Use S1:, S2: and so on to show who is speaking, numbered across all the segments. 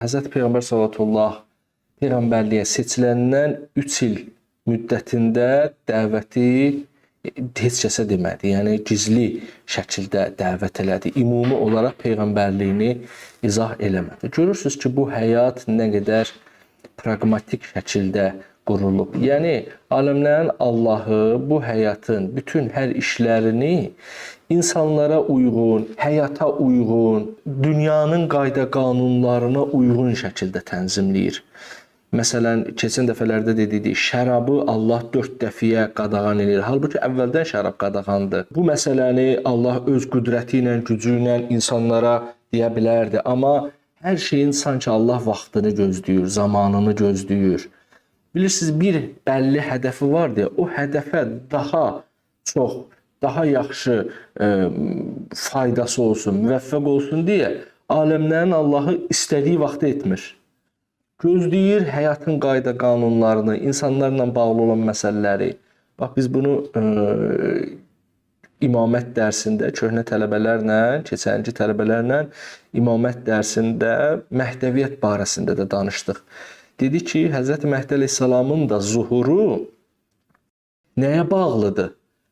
S1: Həzrəti Peyğəmbər sallallahu peyğəmbərliyə seçiləndən 3 il müddətində dəvəti heç kəsə demədi. Yəni gizli şəkildə dəvət elədi. Ümumi olaraq peyğəmbərliyini izah eləmədi. Görürsüz ki, bu həyat nə qədər praqmatik şəkildə qurulub. Yəni aləmlərin Allahı bu həyatın bütün hər işlərini insanlara uyğun, həyata uyğun, dünyanın qayda qanunlarına uyğun şəkildə tənzimləyir. Məsələn, keçən dəfələrdə dedik, şərabı Allah 4 dəfəyə qadağan edir. Halbuki əvvəldən şərab qadağandır. Bu məsələni Allah öz qüdrəti ilə, gücü ilə insanlara deyə bilərdi, amma hər şeyin sanki Allah vaxtını gözləyir, zamanını gözləyir. Bilirsiniz, bir bəlli hədəfi var deyə, o hədəfə daha çox, daha yaxşı faydası olsun, müvəffəq olsun deyə aləmlərin Allahı istədiyi vaxtda etmir. Gözləyir həyatın qayda qanunlarını, insanlarla bağlı olan məsələləri. Bax biz bunu imamət dərsində köhnə tələbələrlə, keçənki tələbələrlə imamət dərsində məhdəviyyət barəsində də danışdıq. Dedi ki, Həzrəti Məhdi əleyhissalamın da zuhuru nəyə bağlıdır?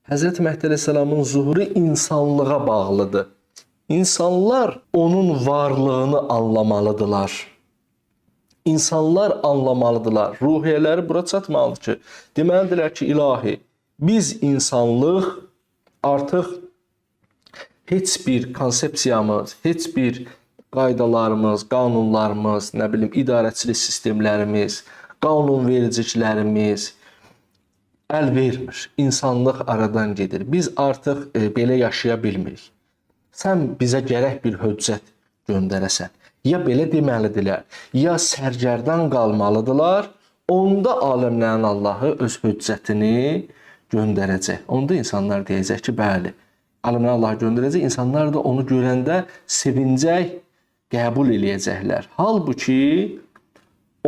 S1: Həzrəti Məhdi əleyhissalamın zuhuru insanlığa bağlıdır. İnsanlar onun varlığını anlamalıdırlar. İnsanlar anlamalıdırlar. Ruhiyyələri bura çatmalıdır ki, deməlidirlər ki, ilahi, biz insanlıq artıq heç bir konsepsiyamız, heç bir qaydalarımız, qanunlarımız, nə bilim, idarəçilik sistemlərimiz, qanunvericiliklərimiz əl vermir. İnsanlıq aradan gedir. Biz artıq belə yaşaya bilmirik. Sən bizə gərək bir höccət göndərəsən. Ya belə deməlidirlər, ya sərgərdan qalmalıdırlar. Onda aləmlərin Allahı öz höccətini göndərəcək. Onda insanlar deyəcək ki, bəli, aləmlərin Allahı göndərəcək. İnsanlar da onu görəndə sevincək, qəbul eləyəcəklər. Halbuki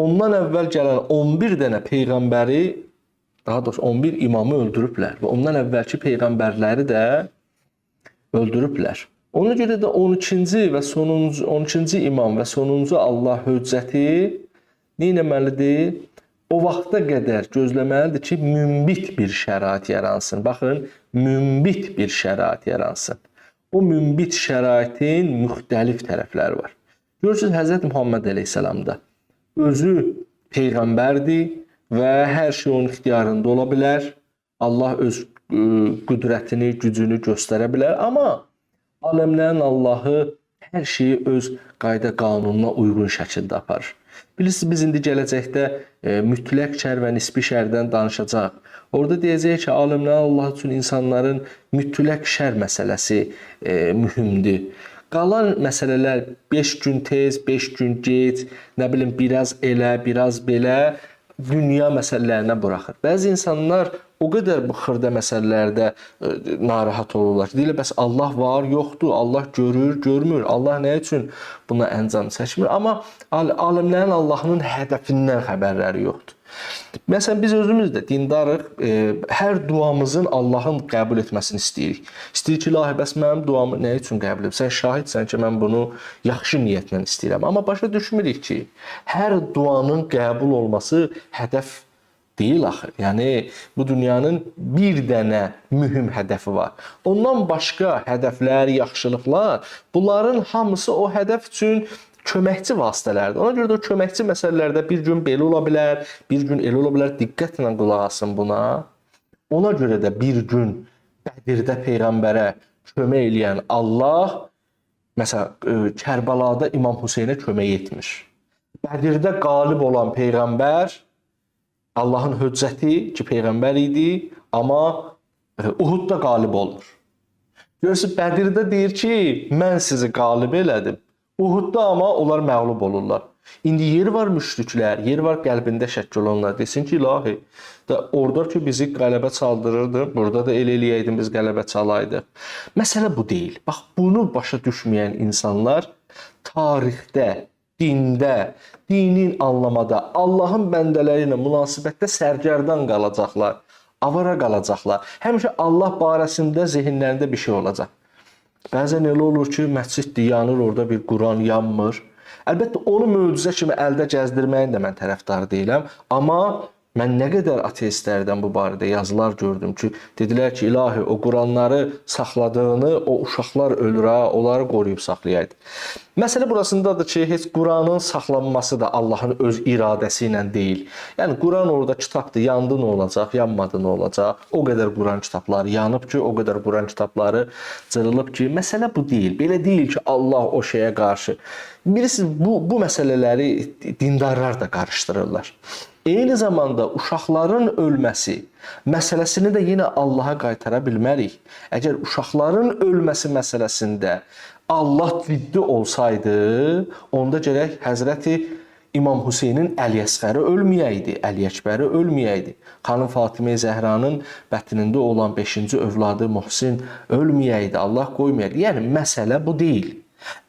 S1: ondan əvvəl gələn 11 dənə peyğəmbəri, daha doğrusu 11 imamı öldürüblər və ondan əvvəlki peyğəmbərləri də öldürüblər. Ona görə də 12-ci və sonuncu 12-ci imam və sonuncu Allah höccəti nə etməlidir? O vaxta qədər gözləməlidir ki, münbit bir şərait yaransın. Baxın, münbit bir şərait yaransın. O münbit şəraitin müxtəlif tərəfləri var. Görürsünüz, Həzrət Muhammed əleyhissalamda özü peyğəmbərdir və hər şey onun ixtiyarında ola bilər. Allah öz qüdrətini, gücünü göstərə bilər, amma aləmlərin Allahı hər şeyi öz qayda qanununa uyğun şəkildə aparır. Bilirsiniz, biz indi gələcəkdə mütləq şər və nisbi şərdən danışacaq. Orada deyəcək ki, aləmlərin Allah üçün insanların mütləq şər məsələsi mühümdür. Qalan məsələlər 5 gün tez, 5 gün gec, nə bilim, biraz elə, biraz belə dünya məsələlərinə buraxır. Bəzi insanlar o qədər bu xırda məsələlərdə narahat olurlar ki, deyirlər, bəs Allah var, yoxdur, Allah görür, görmür, Allah nə üçün buna əncam çəkmir? Amma aləmlərin Allahının hədəfindən xəbərləri yoxdur. Məsələn, biz özümüz də dindarıq, hər duamızın Allahın qəbul etməsini istəyirik. İstəyirik ki, ilahi, bəs mənim duamı nə üçün qəbul edib? Sən şahidsən ki, mən bunu yaxşı niyyətlə istəyirəm. Amma başa düşmürük ki, hər duanın qəbul olması hədəf deyil axı. Yəni, bu dünyanın bir dənə mühüm hədəfi var. Ondan başqa hədəflər, yaxşılıqlar, bunların hamısı o hədəf üçün köməkçi vasitələrdir. Ona görə də o köməkçi məsələlərdə bir gün belə ola bilər, bir gün elə ola bilər. Diqqətlə qulaq asın buna. Ona görə də bir gün Bədirdə peyğəmbərə kömək eləyən Allah, məsələn, Kərbəlada İmam Hüseynə kömək etmir. Bədirdə qalib olan peyğəmbər Allahın höccəti ki, peyğəmbər idi, amma Uhudda qalib olmur. Görürsünüz, Bədirdə deyir ki, mən sizi qalib elədim. Uhudda amma onlar məğlub olurlar. İndi yeri var müşriklər, yeri var qəlbində şəkk olanlar. Desin ki, ilahi, da orada ki bizi qələbə çaldırırdı, burada da elə eləyəydin biz qələbə çalaydıq. Məsələ bu deyil. Bax, bunu başa düşməyən insanlar tarixdə, dində, dinin anlamada, Allahın bəndələri ilə münasibətdə sərgərdan qalacaqlar, avara qalacaqlar. Həmişə Allah barəsində zehinlərində bir şey olacaq. Bəzən elə olur ki, məsciddir, yanır, orada bir Quran yanmır. Əlbəttə onu möcüzə kimi əldə gəzdirməyin də mən tərəfdarı deyiləm, amma mən nə qədər ateistlərdən bu barədə yazılar gördüm ki, dedilər ki, ilahi o Quranları saxladığını o uşaqlar ölür ha, onları qoruyub saxlayaydı. Məsələ burasındadır ki, heç Quranın saxlanması da Allahın öz iradəsi ilə deyil. Yəni Quran orada kitabdır, yandı nə olacaq, yanmadı nə olacaq? O qədər Quran kitabları yanıb ki, o qədər Quran kitabları cırılıb ki, məsələ bu deyil. Belə deyil ki, Allah o şeyə qarşı. Bilirsiniz, bu məsələləri dindarlar da qarışdırırlar. Eyni zamanda uşaqların ölməsi məsələsini də yenə Allaha qaytara bilmərik. Əgər uşaqların ölməsi məsələsində Allah ciddi olsaydı, onda gərək Həzrəti İmam Hüseynin Əli Əsğəri ölməyəydi, Əli Əkbəri ölməyəydi. Xanım Fatimə Zəhranın bətnində olan 5-ci övladı Muhsin ölməyəydi, Allah qoymayaydı. Yəni məsələ bu deyil.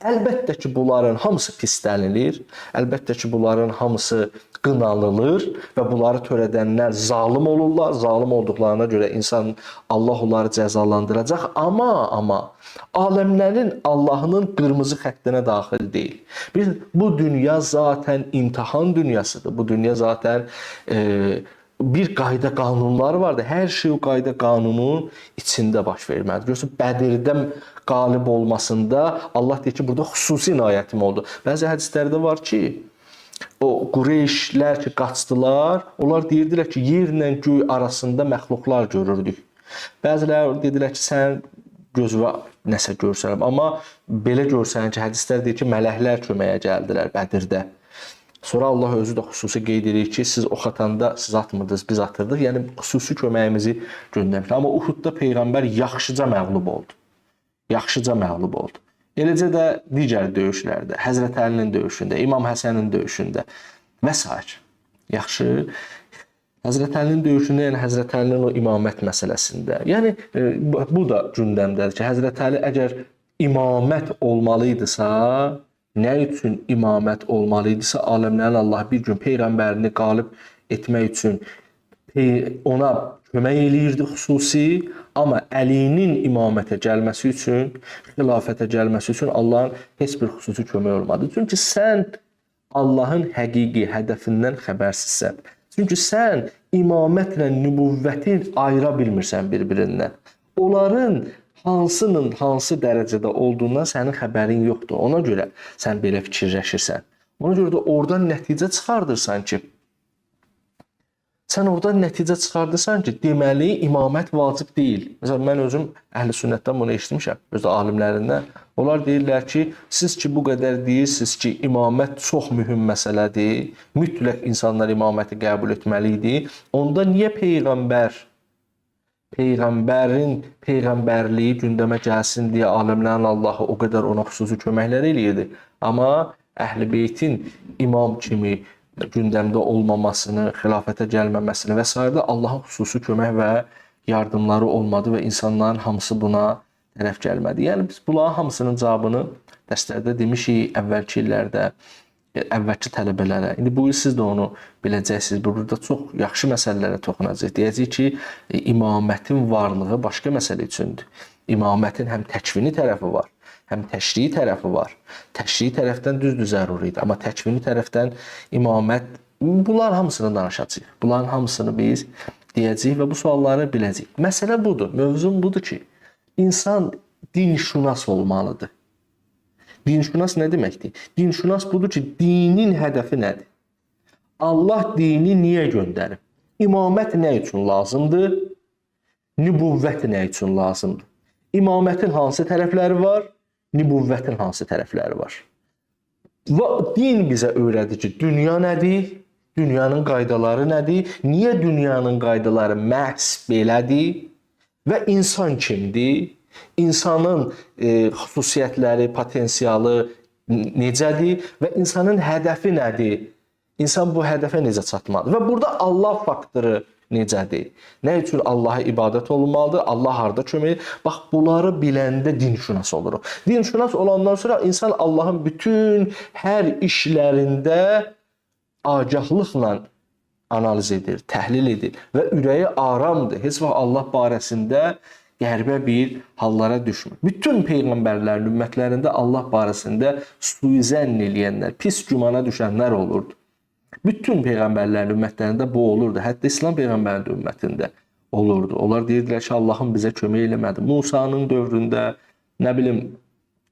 S1: Əlbəttə ki, bunların hamısı pislənilir, əlbəttə ki, bunların hamısı qınanılır və bunları törədənlər zalım olurlar. Zalım olduqlarına görə insan Allah onları cəzalandıracaq. Amma aləmlərin Allahının qırmızı xəttinə daxil deyil. Biz bu dünya zaten imtahan dünyasıdır. Bu dünya zaten bir qayda qanunları vardır. Hər şey o qayda qanunun içində baş verməlidir. Görürsünüz, Bədirdə qalib olmasında Allah deyir ki, burada xüsusi inayətim oldu. Bəzi hədislərdə var ki, o Qureyşlər ki, qaçdılar, onlar deyirdilər ki, yerlə göy arasında məxluqlar görürdük. Bəziləri dedilər ki, sən gözünə nəsə görsənəm. Amma belə görsənir ki, hədislər deyir ki, mələklər köməyə gəldilər Bədirdə. Sonra Allah özü də xüsusi qeyd edir ki, siz ox atanda siz atmırdınız, biz atırdıq. Yəni xüsusi köməyimizi göndərmişdik. Amma Uhudda peyğəmbər yaxşıca məğlub oldu. Yaxşıca məğlub oldu. Eləcə də digər döyüşlərdə, Həzrət Əlinin döyüşündə, İmam Həsənin döyüşündə və sair. Yaxşı, Həzrət Əlinin döyüşündə, yəni Həzrət Əlinin o imamət məsələsində. Yəni bu da gündəmdədir ki, Həzrət Əli əgər imamət olmalıydısa, nə üçün imamət olmalıydısa, aləmlərin Allah bir gün peyğəmbərini qalib etmək üçün ona kömək eləyirdi xüsusi, amma Əlinin imamətə gəlməsi üçün, xilafətə gəlməsi üçün Allahın heç bir xüsusi kömək olmadı. Çünki sən Allahın həqiqi hədəfindən xəbərsizsən. Çünki sən imamətlə nübüvvəti ayıra bilmirsən bir-birindən. Onların hansının hansı dərəcədə olduğundan sənin xəbərin yoxdur. Ona görə sən belə fikirləşirsən. Ona görə də oradan nəticə çıxardırsan ki, deməli imamət vacib deyil. Məsələn, mən özüm əhl-i sünnətdən bunu eşitmişəm, özü alimlərindən. Onlar deyirlər ki, siz ki bu qədər deyirsiniz ki, imamət çox mühüm məsələdir, mütləq insanlar imaməti qəbul etməli idi. Onda niyə peyğəmbərin peyğəmbərliyi gündəmə gəlsin deyə aləmlərin Allahı o qədər ona xüsusi köməklər eləyirdi. Amma Əhl-i Beytin imam kimi gündəmdə olmamasını, xilafətə gəlməməsini və s. Allahın xüsusi kömək və yardımları olmadı və insanların hamısı buna tərəf gəlmədi. Yəni biz bunların hamısının cavabını dərslərdə demişik əvvəlki illərdə, əvvəlki tələbələrə. İndi bu il siz də onu biləcəksiniz. Burada çox yaxşı məsələlərə toxunacaq. Deyəcək ki, imamətin varlığı başqa məsələ üçündür. İmamətin həm təkvini tərəfi var, həm təşrii tərəfi var. Təşrii tərəfdən düzdür zəruri idi, amma təkvini tərəfdən imamət, bunların hamısını danışacağıq. Bunların hamısını biz deyəcəyik və bu sualları biləcəyik. Məsələ budur, mövzum budur ki, insan dinşünas olmalıdır. Dinşünas nə deməkdir? Dinşünas budur ki, dinin hədəfi nədir? Allah dini niyə göndərib? İmamət nə üçün lazımdır? Nübüvvət nə üçün lazımdır? İmamətin hansı tərəfləri var? Nübüvvətin hansı tərəfləri var? Və din bizə öyrədir ki, dünya nədir? Dünyanın qaydaları nədir? Niyə dünyanın qaydaları məhz belədir? Və insan kimdir? İnsanın xüsusiyyətləri, potensialı necədir və insanın hədəfi nədir? İnsan bu hədəfə necə çatmalıdır? Və burada Allah faktoru necədir? Nə üçün Allaha ibadət olunmalıdır? Allah harda kömək edir? Bax, bunları biləndə dinşünas oluruq. Dinşünas olandan sonra insan Allahın bütün hər işlərində agahlıqla analiz edir, təhlil edir və ürəyi aramdır. Heç vaxt Allah barəsində qəribə bir hallara düşmür. Bütün peyğəmbərlərin ümmətlərində Allah barəsində suizənn eləyənlər, pis gümana düşənlər olurdu. Bütün peyğəmbərlərin ümmətlərində bu olurdu. Hətta İslam peyğəmbərinin də ümmətində olurdu. Onlar deyirdilər ki, Allahın bizə kömək eləmədi. Musanın dövründə, nə bilim,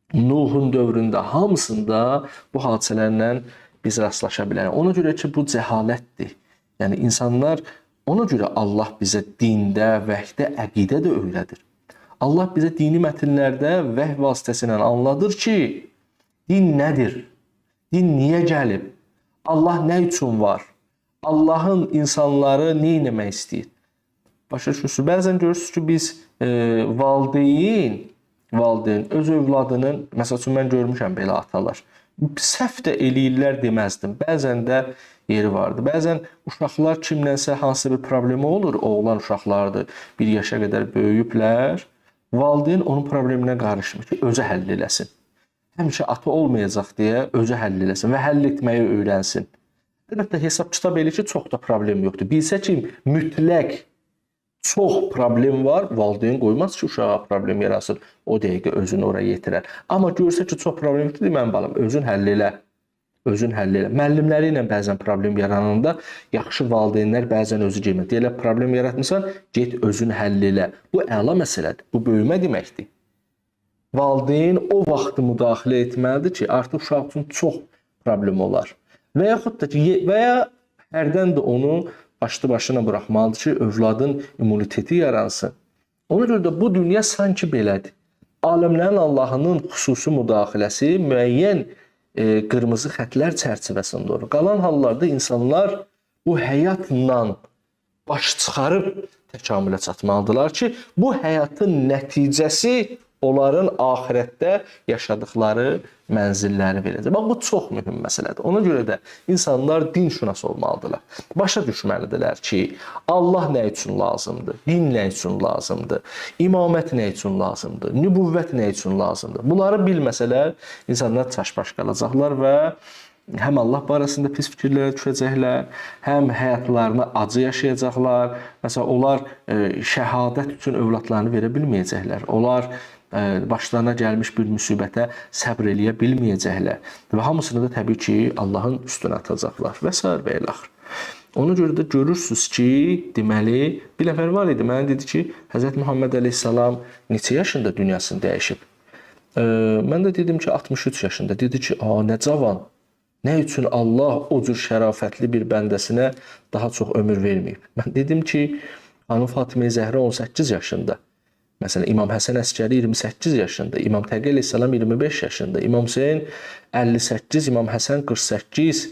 S1: Nuhun dövründə, hamısında bu hadisələrlə biz rastlaşa bilərik. Ona görə ki, bu cəhalətdir. Yəni insanlar, ona görə Allah bizə dində, vəhdə, əqidə də öyrədir. Allah bizə dini mətnlərdə vəhy vasitəsilə anladır ki, din nədir? Din niyə gəlib? Allah nə üçün var? Allahın insanları nə etmək istəyir? Başa düşürsünüz? Bəzən görürsünüz ki, biz valideyn öz övladının, məsəl üçün mən görmüşəm belə atalar, səhv də eləyirlər deməzdim. Bəzən də yeri vardı. Bəzən uşaqlar kimlənsə hansı bir problemi olur, oğlan uşaqlardır, bir yaşa qədər böyüyüblər, valideyn onun probleminə qarışmır ki, özü həll eləsin. Həmişə ata olmayacaq deyə özü həll eləsin və həll etməyi öyrənsin. Əlbəttə, hesab-kitab elə ki, çox da problem yoxdur. Bilsə ki, mütləq çox problem var, valideyn qoymaz ki, uşağa problem yaransın, o dəqiqə özünü oraya yetirər. Amma görsə ki, çox problem yoxdur, mənim balam, özün həll elə. Özün həll elə. Müəllimləri ilə bəzən problem yarananda yaxşı valideynlər bəzən özü girmir. Deyirlər, problem yaratmısan, get özün həll elə. Bu əla məsələdir, bu böyümə deməkdir. Valideyn o vaxtı müdaxilə etməlidir ki, artıq uşaq üçün çox problem olar. Və yaxud da ki, və ya hərdən də onu başlı başına buraxmalıdır ki, övladın immuniteti yaransın. Ona görə də bu dünya sanki belədir. Aləmlərin Allahının xüsusi müdaxiləsi müəyyən qırmızı xətlər çərçivəsində olur. Qalan hallarda insanlar bu həyatla baş çıxarıb təkamülə çatmalıdırlar ki, bu həyatın nəticəsi onların axirətdə yaşadıkları mənzilləri verəcək. Bax, bu çox mühüm məsələdir. Ona görə də insanlar dinşünas olmalıdırlar. Başa düşməlidirlər ki, Allah nə üçün lazımdır, din nə üçün lazımdır, imamət nə üçün lazımdır, nübüvvət nə üçün lazımdır. Bunları bilməsələr, insanlar çaşbaş qalacaqlar və həm Allah barəsində pis fikirlərə düşəcəklər, həm həyatlarını acı yaşayacaqlar. Məsələn, onlar şəhadət üçün övladlarını verə bilməyəcəklər. Onlar başlarına gəlmiş bir müsibətə səbr eləyə bilməyəcəklər. Və hamısını da təbii ki, Allahın üstünə atacaqlar və sair və ilaxır. Ona görə də görürsünüz ki, deməli, bir nəfər var idi, mənə dedi ki, Həzrət Muhammed əleyhissalam neçə yaşında dünyasını dəyişib? Mən də dedim ki, 63 yaşında. Dedi ki, nə cavan, nə üçün Allah o cür şərafətli bir bəndəsinə daha çox ömür verməyib? Mən dedim ki, xanım Fatimə Zəhra 18 yaşında. Məsələn, İmam Həsən Əskəri 28 yaşında, İmam Təqi əleyhissalam 25 yaşında, İmam Hüseyn 58, İmam Həsən 48.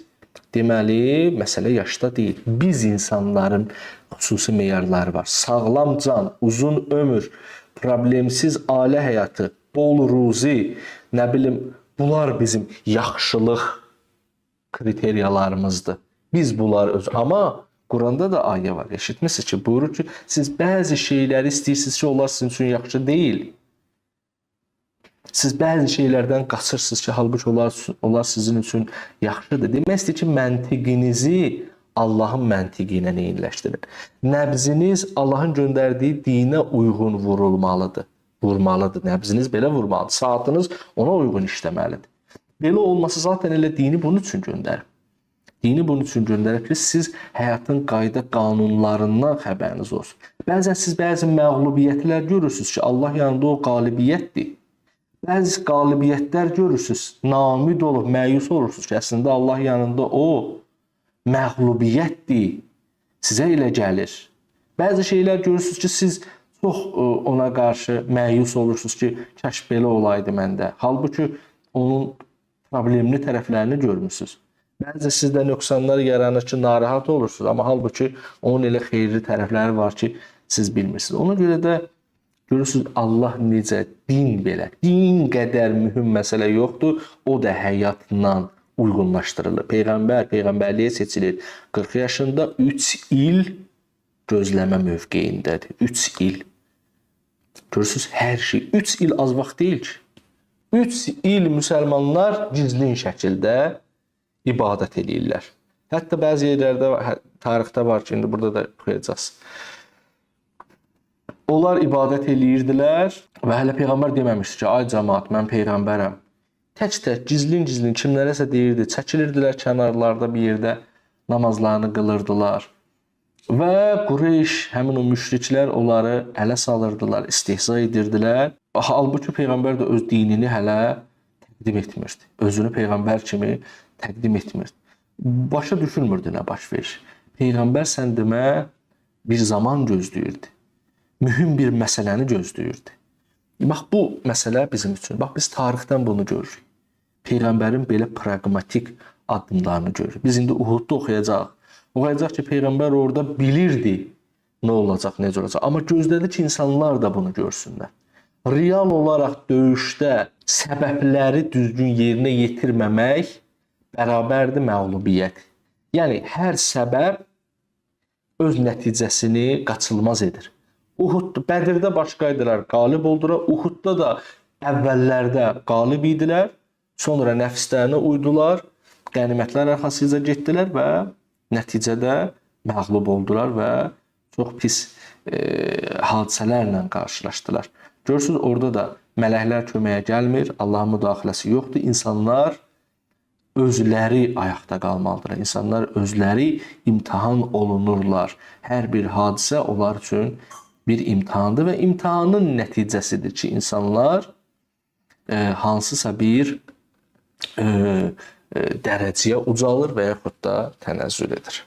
S1: Deməli, məsələ yaşda deyil. Biz insanların xüsusi meyarları var. Sağlam can, uzun ömür, problemsiz ailə həyatı, bol ruzi, nə bilim, bunlar bizim yaxşılıq kriteriyalarımızdır. Biz bunlar öz... Amma Quranda da ayə var. Eşitmişsiniz ki, buyurur ki, siz bəzi şeyləri istəyirsiniz ki, onlar sizin üçün yaxşı deyil. Siz bəzi şeylərdən qaçırsınız ki, halbuki onlar sizin üçün yaxşıdır. Demək istəyir ki, məntiqinizi Allahın məntiqi ilə eyniləşdirin. Nəbziniz Allahın göndərdiyi dinə uyğun vurulmalıdır. Vurmalıdır. Nəbziniz belə vurmalıdır. Saatınız ona uyğun işləməlidir. Belə olmasa zaten elə dini bunun üçün göndərib. Dini bunun üçün göndərib ki, siz həyatın qayda qanunlarından xəbəriniz olsun. Bəzən siz bəzi məğlubiyyətlər görürsünüz ki, Allah yanında o qalibiyyətdir. Bəzi qalibiyyətlər görürsünüz, naümid olub, məyus olursunuz ki, əslində Allah yanında o məğlubiyyətdir, sizə elə gəlir. Bəzi şeylər görürsünüz ki, siz çox ona qarşı məyus olursunuz ki, kaş belə olaydı məndə. Halbuki onun problemli tərəflərini görmüsünüz. Bəzi sizdə nöqsanlar yaranır ki, narahat olursunuz, amma halbuki onun elə xeyirli tərəfləri var ki, siz bilmirsiniz. Ona görə də görürsünüz, Allah necə din belə, din qədər mühüm məsələ yoxdur, o da həyatla uyğunlaşdırılır. Peyğəmbər peyğəmbərliyə seçilir. 40 yaşında 3 il gözləmə mövqeyindədir. 3 il. Görürsünüz, hər şey. 3 il az vaxt deyil ki. 3 il müsəlmanlar gizlin şəkildə ibadət eləyirlər. Hətta bəzi yerlərdə, tarixdə var ki, indi burada da oxuyacağız. Onlar ibadət eləyirdilər və hələ peyğəmbər deməmişdi ki, ay cəmaət, mən peyğəmbərəm. Tək-tək, gizlin-gizlin kimlərəsə deyirdi, çəkilirdilər kənarlarda bir yerdə namazlarını qılırdılar. Və Qureyş, həmin o müşriklər onları ələ salırdılar, istehza edirdilər. Halbuki peyğəmbər də öz dinini hələ təqdim etmirdi. Özünü peyğəmbər kimi təqdim etmirdi. Başa düşülmürdü nə baş verir. Peyğəmbər sən demə bir zaman gözləyirdi. Mühüm bir məsələni gözləyirdi. Bax bu məsələ bizim üçün. Bax biz tarixdən bunu görürük. Peyğəmbərin belə praqmatik addımlarını görürük. Biz indi Uhudda oxuyacağıq. Oxuyacaq ki, peyğəmbər orada bilirdi nə olacaq, necə olacaq. Amma gözlədi ki, insanlar da bunu görsünlər. Real olaraq döyüşdə səbəbləri düzgün yerinə yetirməmək bərabərdir məğlubiyyət. Yəni hər səbəb öz nəticəsini qaçılmaz edir. Uhud, Bədirdə başqa idilər, qalib oldular. Uhudda da əvvəllərdə qalib idilər. Sonra nəfslərinə uydular, qənimətlər arxasınca getdilər və nəticədə məğlub oldular və çox pis hadisələrlə qarşılaşdılar. Görürsünüz, orada da mələklər köməyə gəlmir, Allahın müdaxiləsi yoxdur. İnsanlar özləri ayaqda qalmalıdırlar. İnsanlar özləri imtahan olunurlar. Hər bir hadisə onlar üçün bir imtahandır və imtahanın nəticəsidir ki, insanlar hansısa bir dərəcəyə ucalır və yaxud da tənəzzül edir.